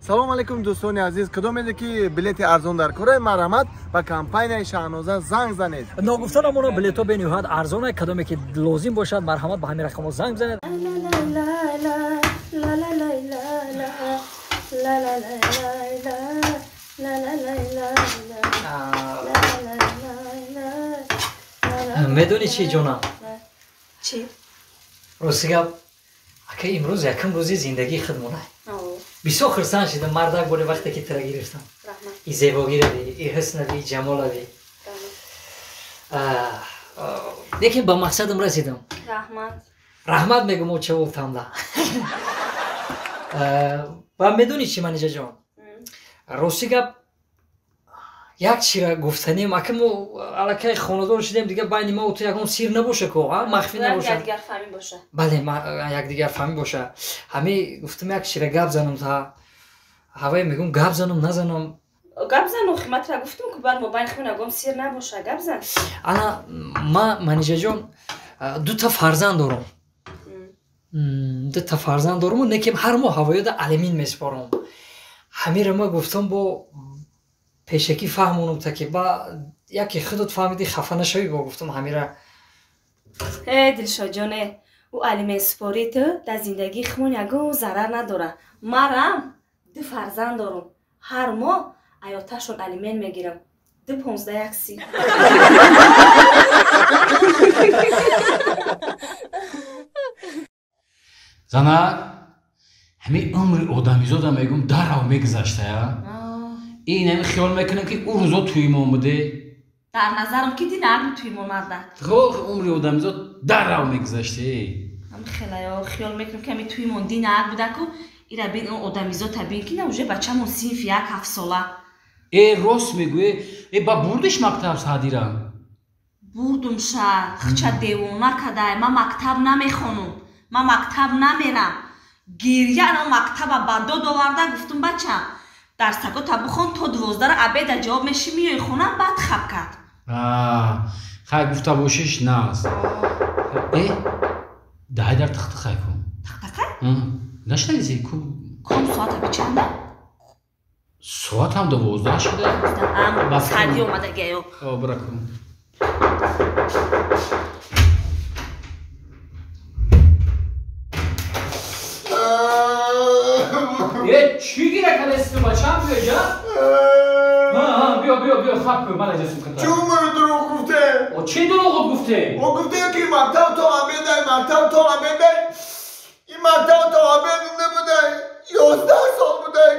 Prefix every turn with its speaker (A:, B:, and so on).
A: Салом алейкум, дӯстони азиз. Кадомеде ки билети арзон дар кораи, марҳамат, ба компанияи Шаҳноза занг занед.
B: Ногуфта намона, билетҳо бениҳоят арзона. Кадоме ки лозим бошад, марҳамат, ба ҳамин рақамҳо занг бизанед. Медонӣ чӣ, ҷонам?
C: Чӣ?
B: Рости гап, ака, имрӯз якум рӯзи зиндагии худмона. Бисёр хурсанд шидам, мардак, боли вақте ки тира гирифтам. И зебогирави, и ҳуснави, и ҷамолави. Лекин ба мақсадам расидам.
C: Раҳмат.
B: Раҳмат мегум, очаволтамда. Ва медонӣ чӣ, Манижаҷон? Рости гап, як чира гуфтанем, ака, мо аллакай хонадор шудем, дига байни ма ту ягон сир набоша ко, махфӣ набоша.
C: Якдигарфаҳмӣ боша.
B: Бале, якдигарфаҳмӣ боша. Ҳами гуфтам, як чира гап занам, та ҳавае мегум, гап занам, назанам.
C: Гап зан, охи матра гуфтум ку, баъд мо байни худмон ягон сир набоша, гап зан.
B: Ана, ма, Манижаҷон, дута фарзанд дорам. Дута фарзанд доруму некем ҳар моҳ ҳавоёда алимин месупорам. Ҳамира ма гуфтам, бо пешакӣ фаҳмонам, та ки ба яке худат фаҳмидӣ, хафа нашавӣ, бо гуфтам ҳамира.
C: Э, Дилшодҷоне, ӯ алиментсупорӣ ту дар зиндагии худмон ягон зарар надорад. Марам ду фарзанд дорум, ҳар моҳ аёташон алимент мегирам, ду понздаҳ як си.
D: Занак, ҳамин умри одамизода мегум, даррав мегузаштая. Ин ҳами хиёл мекунам, ки ӯ рӯзо туимон буде.
C: Дар назарам ки динарми туимон, мардак.
D: Хо, умри одамизод даррав мегузаште.
C: Ҳами хелаё хиёл мекунам, ки ҳами туимон динар будаку. Ира бин, он одамизода бин, ки на уже бачамон синфи як, ҳафтсола.
D: Э, рост мегӯе. Э, ба бурдиш мактаб Саъдира?
C: Бурдумша, хча девона кадай: «Ман мактаб намехонум, ман мактаб намерам». Гирья на мактаба ба дод оварда. Гуфтум: «Бачам, дарсакота бихон, то 12-ра обеда ҷавоб мешӣ, миёи хона». Баъд хаб кард.
D: Хай, гуфта бошиш наст. Э, даҳай дар тахтахай кун.
C: Тахтахай?
D: Нашнавизи ку?
C: Ком, соата бичанда?
D: Соатам 12 шуда.
C: Саъди омадагиаё.
D: Бира кун. Е, чӣ гира кадасту, бачам? Биё ҷа, биё, биё, биё, хаб кун, ман аҷа сумката.
A: Чӣ умро дурӯғ гуфте?
D: О, чӣ дурӯғот гуфте?
A: О, гуфте ки мактаб то обедай, мактаб то обедай. Ин мактаб то обед набудай, 11 сол будай.